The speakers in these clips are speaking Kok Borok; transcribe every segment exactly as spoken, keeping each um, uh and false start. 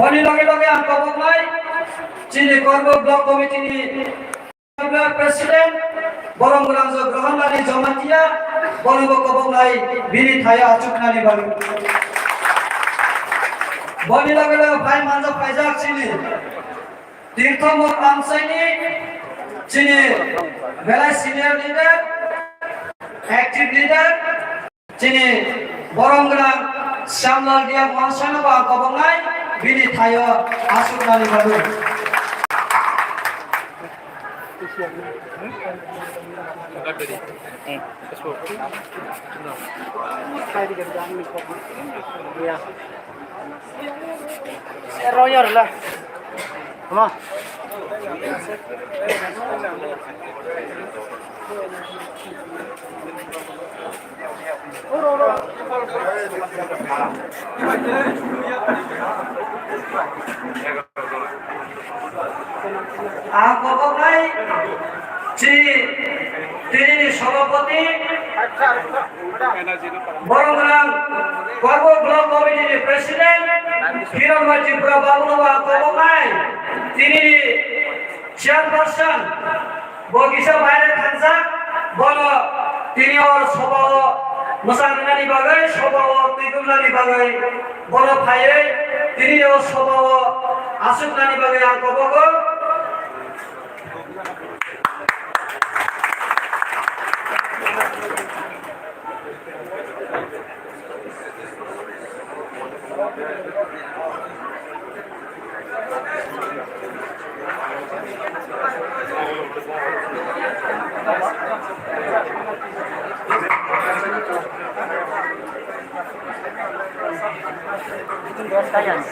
Boni loge loge ang koboknai chini Korbo Block Committee ni President, borok gwnang Grohonlal Jamatia, bonobo koboknai bini thaio achuknani bagwi. Boni loge loge phai manja phaijak chini Tirtho Mor Amchaini, chini belai senior leader, active leader, chini borom gwnang Shyamlal Dia Mohan Sangma bo ang koboknai bini thaio asuknani bagwi. Royal la. Come on. Ang koboknai chi tini ni sobhapoti borok gwnang Korbo Block Committee ni President Hiranmoy Tripura babu no ang koboknai tini ni Chairperson bo kisa baire thangjak, bono tini o sobao mwchang rinani bagwi, sobao twi dumnani bagwi bono phaiwi tini o sobao aswknani bagwi ang kobogo.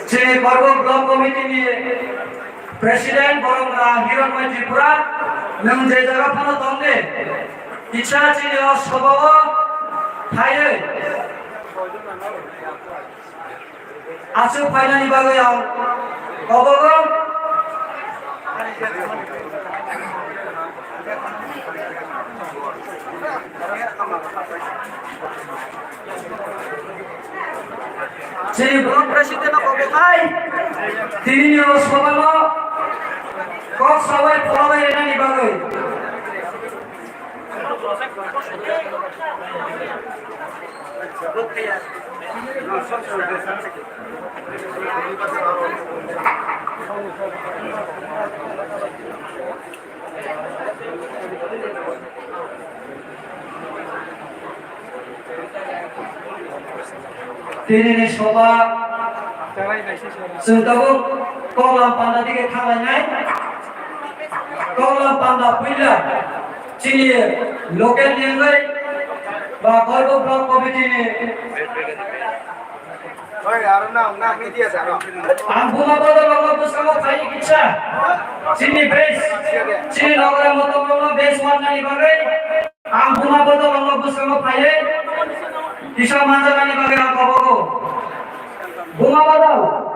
Chini Korbo Block Committee ni President Boromra Hiranmoy Tripura, nwng je jaga phano tong de, kisa chini o sobao phaiwi aswk phainani bagwi ang kobogo. Chini Block President no kobokhai, tini ni o sobao kok sawi phologwi rinani bagwi. Tini ni soba chwng tabuk koklam panda dige thanglainai. Koklam panda puila chini local ni wngwi ba Korbo Block Committee ni Oi, aro na, na, media sa, no. Ang buma bodol rokno bwskango phai kisa. Chini base, chini nogora motom rokno base wannani bagwi. Ang buma bodol rokno bwskango phaiwi kisa manjaknani bagwi ang kobogo. Buma bodol.